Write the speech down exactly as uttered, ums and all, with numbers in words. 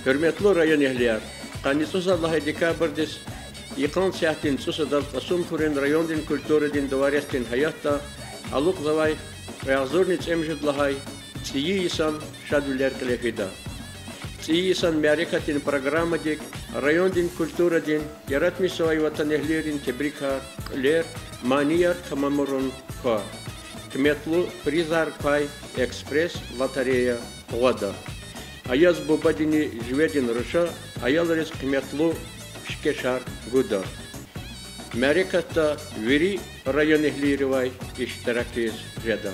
Гьуьрметлу районэгьлияр, къанни цӀусад лагьай декабрдиз йикъан сятдин цӀусадаз Кьасумхуьруьн райондин культурадин дуваресдин гьаятда алукьзавай кьве агъзурни цӀемуьжуьд лагьай ЦӀийи йисан шадвилер кьиле фида. ЦӀийи йисан мярекатдин программадик райондин культурадин, яратмишзавай ватанэгьлийрин тебрикар, кьуьлер, манияр тамамарун ква. Къиметлу призар квай экспресс-лотерея къугъвада. Аяз бубадини живедин руша аялриз къиметлу пишкешар гуда. Мярекатда вири районэгьлийривай иштиракиз жеда.